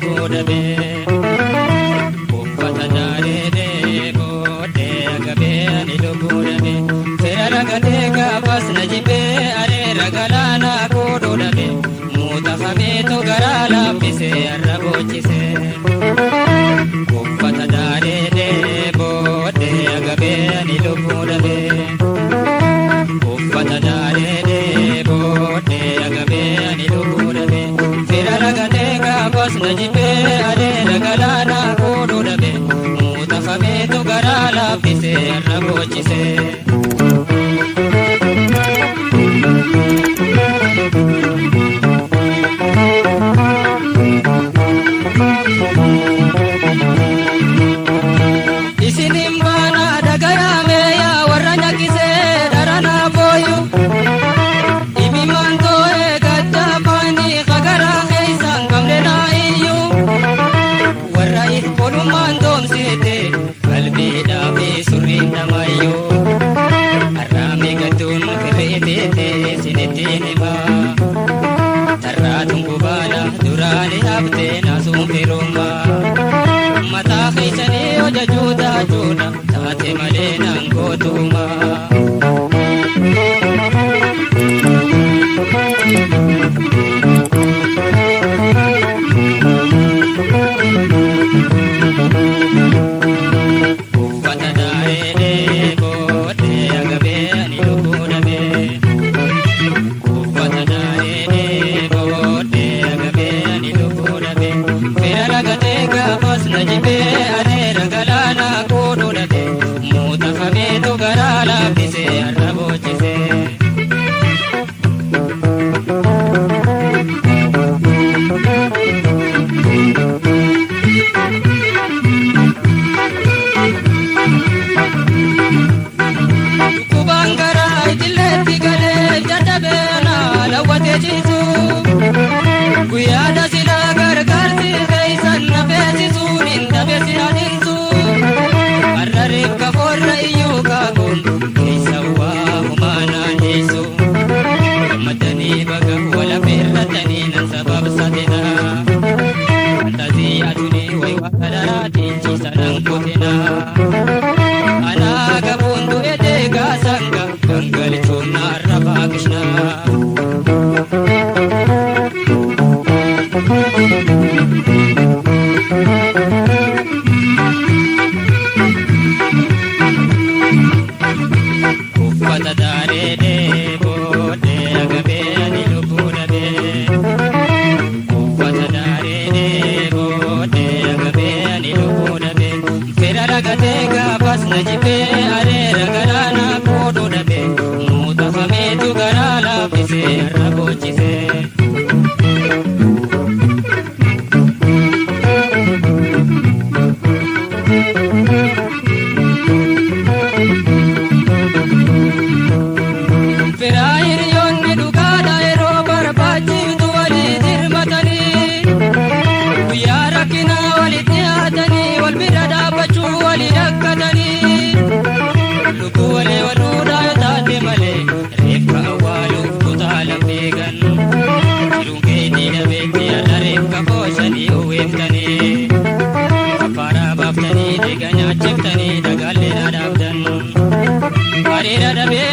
lubbuu dhabee. Uffata daaree booddee agabee ani lubbuu dhabee. Fira ragatee gaafas na jibbee areera galaanaa koodhuu dhabee. Muuxafameetu garaa laaffisee arra boochisee. Uffata daaree booddee agabee ani lubbuu dhabee. Uffata daaree booddee agabee ani lubbuu dhabee. Fira ragatee gaafas na jibbee areera galaanaa koodhuu dhabee. Muuxafameetu garaa laaffisee arra boochisee. Isinin baana dagaraame yaa warra nyakkisee daranaa booyu. Ibimaan too'ee gaddaa kagaraa keessaan qabne naa iyyuu. Warra ifkolummaan doomsite qalbiidhaa fi surriin dhamayyuu. Har'aame gadduun firreeteete isinittiin himaa. Tarraatuun kubaala duraanii haftee naasuun firummaa. Mataa keessanii hojjechuu taachuudha taate malee naan gootumaa. Uffata daaree booddee agabee ani lubbuu dhabee. Uffata daaree booddee agabee ani lubbuu dhabee. Fira ragatee gaafas na jibbee areera galaanaa koodhuu dhabee. Muuxafameetu garaa laaffisee arra boochisee. Dhukkubaan garaa ijilleetti galee jajjabee na lawwatee ciisu. Guyyaadha silaa gargaarsi keeysan na feesisuun hin dhabe si adeemsu. Har'a reeffa foorra iyyuu kaakuun keessa waa homaa naan dhiisu. Gammadanii baga wala feerratanii nan sababsatina. Fantazii aduunii wayi waa dhiichisa nan kutina. Anaa gabuun du'e deegaa sanga gangalchuun naarra baakishna. Uffata daaree booddee agabee ani lubbuu dhabee. Uffata daaree booddee agabee ani lubbuu dhabee. Fira ragatee gaafas na jibbee areera galaanaa koodhuu dhabee. Muuxafameetu garaa laaffisee arra boochisee. Firaa hiriyoonni dhugaadha yeroo barbaachiftu walii dirmatanii. Guyyaa rakkinaa walitti dhiyaatanii wal bira dhaabbachuu walii rakkatanii. Lubbuu walii waluudhaa yoo taate malee reeffa awwaaluuf kutaa lammeegan. Jiruun keetii dhabeetti har'a reeffa booshanii uwwiftanii. Affaaraa baaftanii dhiiga nyaachiftanii dagaallee dhaabdan. Hariira dhabee